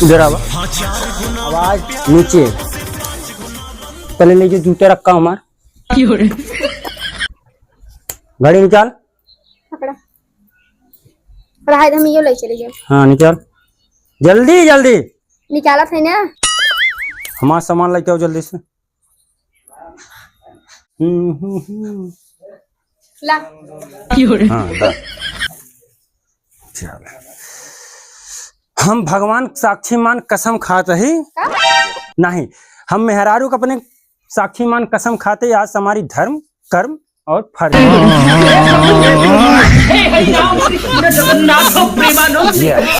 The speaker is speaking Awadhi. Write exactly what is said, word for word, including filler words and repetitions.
इधर आवा। आवाज नीचे। पहले ले जो जूते रखा हमार। घड़ी निकाल। पकड़ा। रहा है, हम यो ले चले जाओ। हाँ, निकाल। जल्दी, जल्दी। निकालत है ना? हमार सामान लेके आओ जल्दी से। हम्म, हम्म, हम्म। ला। हाँ, ला। चल। हम भगवान साक्षी मान कसम खात ही। का? नहीं, हम मेहरारू के अपने साक्षी मान कसम खाते, आज हमारी धर्म, कर्म और फर्ज। हे हरि राम कृष्ण जगन्नाथ प्रेमानंद। ये।